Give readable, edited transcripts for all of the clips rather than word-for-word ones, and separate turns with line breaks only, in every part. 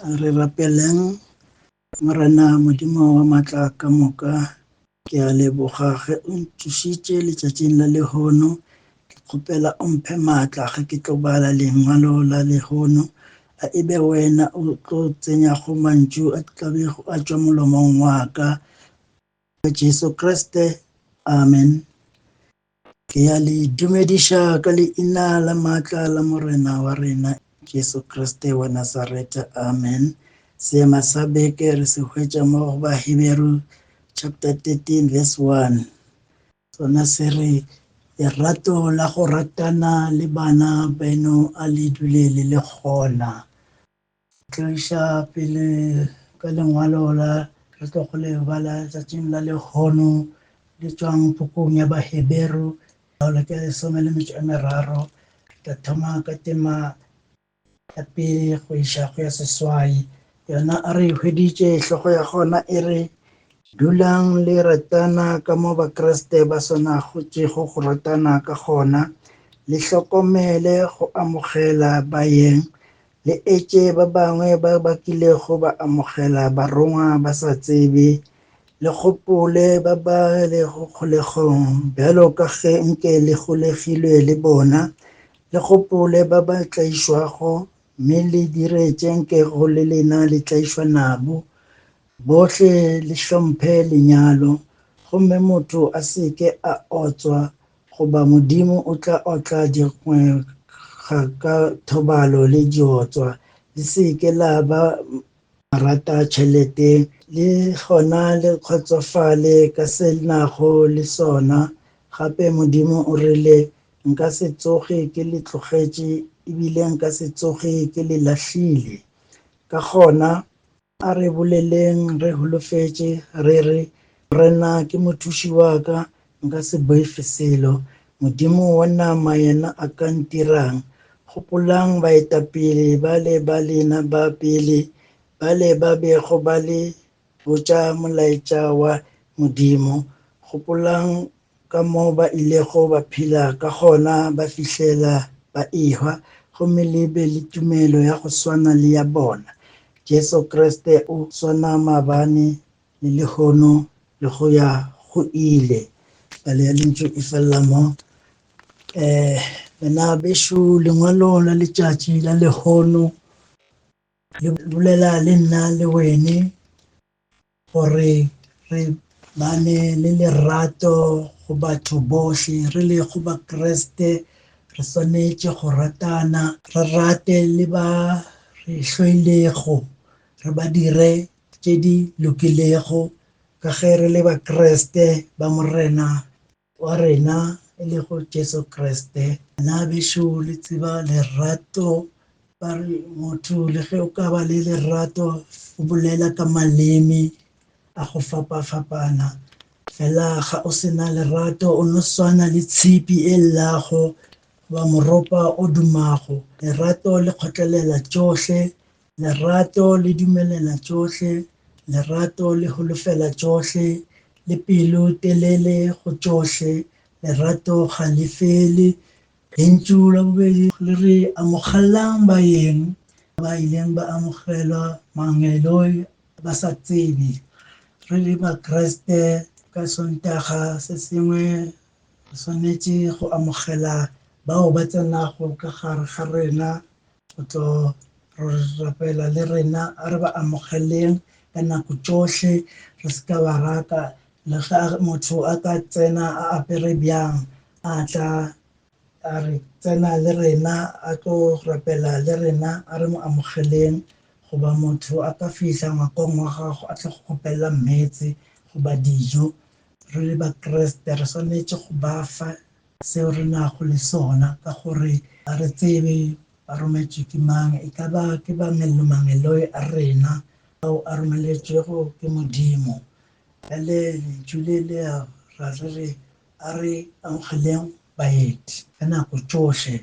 A re rapeleng. Morena Modimo wa maatla ka moka, ke a leboga ge o nthušitše letšatšing la lehono. Ke kgopela o mphe maatla ge ke tlo bala lengwalo la lehono. A e be wena o tlo tsenyago mantšu a tlabego a tšwa molomong wa ka. Ka Jesu Kriste, amen. Ke ya le dumediša ka leina la maatla la Morena wa rena Jesu Kriste wa Nasaretha. Amen. Seema sa beke re se hwetša mo go Baheberu chapter 13 verse 1. Sona se re lerato la go ratana le bana beno a le dule le le gona. Tlo iša pele ka lengwalo la re tlo go le bala tšatšing la lehono le tšwang pukung ya Baheberu kgaolo ke 13. Re tla thoma ka tema ya pele go iša go ya seswai. Yona a re e hweditše hlogo ya gona e re dulang le ratana ka mo Bakriste ba swanagotšego go ratana ka gona, le hlokomele go amogela baeng Le etše ba bangwe ba ba kilego ba amogela barongwa ba sa tsebe. Le gopole ba ba lego kgolegong, bjalo ka ge nke le golegilwe le bona. Le gopole ba ba tlaišwago, mme le dire tše nkego le lena le tlaišwa nabo. Bohle le hlomphe lenyalo, gomme motho a se ke a otswa Goba Modimo o tla otla digwega ka thobalo le diotswa. Le se ke la ba marata tšhelete, le gona le kgotsofale ka se le nago le sona. Gape Modimo o rile, Nka se tsoge ke le tlogetše, ebile nka se tsoge ke le lahlile. Ka gona, A re boleleng re holofetše, re re, Morena ke mothuši wa ka, nka se boife selo. Modimo wa nama yena a ka ntira'ng? Gopolang baetapele bale ba lena ba pele, bale ba bego ba le botša molaetša wa Modimo. Gopolang ka mo ba ilego ba phela ka gona ba fihlela ba ehwa, gomme le be le tumelo ya go swana le ya bona. Jesu Kriste o swana maabane le lehono le go ya go ile. Palo ya lentšu e felela mo. Um bana bešo, lengwalo la letšatši la lehono le bolela le nna le wene gore re bane le lerato go batho bohle. Re le go Bakriste re swanetše go ratana, re rate le ba re hloilego, re ba dire tše di lokilego ka ge re le Bakriste ba Morena wa rena e lego Jesu Kriste. Bana bešo le tseba lerato, ba re motho le ge o ka ba le lerato o bolela ka maleme a go fapafapana, fela ga o se na lerato o no swana le tshipi e llago goba moropa o dumago. Lerato le kgotlelela tšohle, Lerato le dumelela tšohle, lerato le holofela tšohle, le pelo telele go tšohle, lerato ga le fele. Lentšu la bobedi le re amogelang baeng ba ileng ba amogelwa mangeloi ba sa tsebe. Re le Bakriste ka Sontaga se sengwe re swanetše go amogela bao ba tsenago ka gare ga rena go tlo re rapela le rena, a re ba amogeleng ka nako tšohle, re se ka ba raka. Le ge motho a ka tsena a apere bjang, a tla a re tsena le rena, a tlo rapela le rena, a re mo amogeleng. Goba motho a ka fihla ngwakong wa gago a tlo go kgopela meetse goba dijo, re le Bakriste re swanetše go ba fa seo re nago le sona, ka gore ga re tsebe ba rometšwe ke mang, e ka ba ke ba mangeloi a rena ao a romeletšwego ke Modimo. Bjale lentšu le le a ra re re a re amogeleng baeti ka nako tšohle,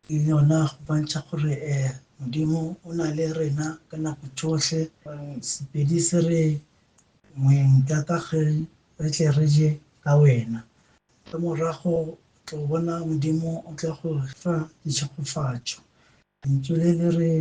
ke yona go bontšha gore um Modimo o na le rena ka nako tšohle. Sepedi se re moeng tla ka ge re tle re je ka wena. Ka morago o tlo bona Modimo o tla go fa ditšhegofatšo. Lentšu le le re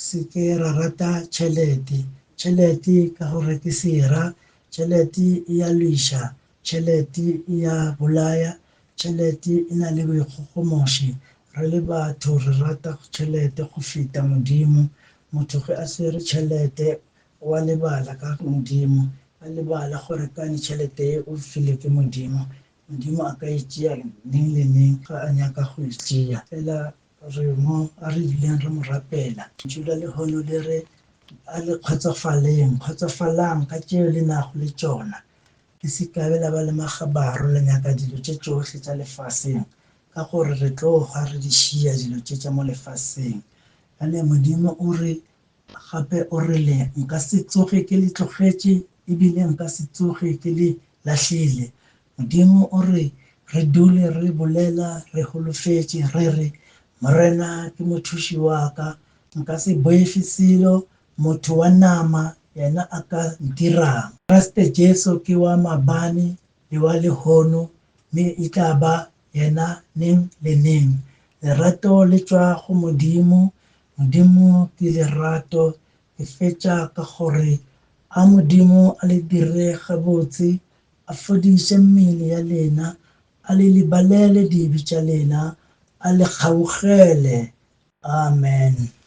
se ke ra rata tšhelete. Tšhelete ka gore ke sera, tšhelete e ya lwiša, tšhelete e ya bolaya, tšhelete e na le boikgogomoši. Re le batho re rata tšhelete go feta Modimo. Motho ge a swere tšhelete o a lebala ka Modimo, a lebala gore kane tšhelete e o file ke Modimo. Modimo a ka e tšea neng le neng ga a nyaka go e tšea. Fela re mo a re duleng re mo rapela. Lentšu la lehono le re a le kgotsofaleng, kgotsofalang ka tšeo le nago le tšona. Le se kabe la ba le magabaro la nyaka dilo tše tšohle tša lefaseng, ka gore re tlo hwa re di šia dilo tše tša mo lefaseng. Bjale Modimo o re Gape o rile, Nka se tsoge ke le tlogetše, e bile nka se tsoge ke le lahlile. Modimo o re re dule re bolela re holofetše, re re, Morena ke mothuši wa ka, nka se boife selo, motho wa nama yena a ka ntirang? Kriste Jesu ke wa maabane le wa lehono, mme e tla ba yena neng le neng. Lerato le tšwa go Modimo, Modimo ke lerato. Ke fetša ka gore a Modimo a le dire gabotse, a fodiše mmele ya lena, a le lebalele dibe tša lena, a le gaugele. Amen.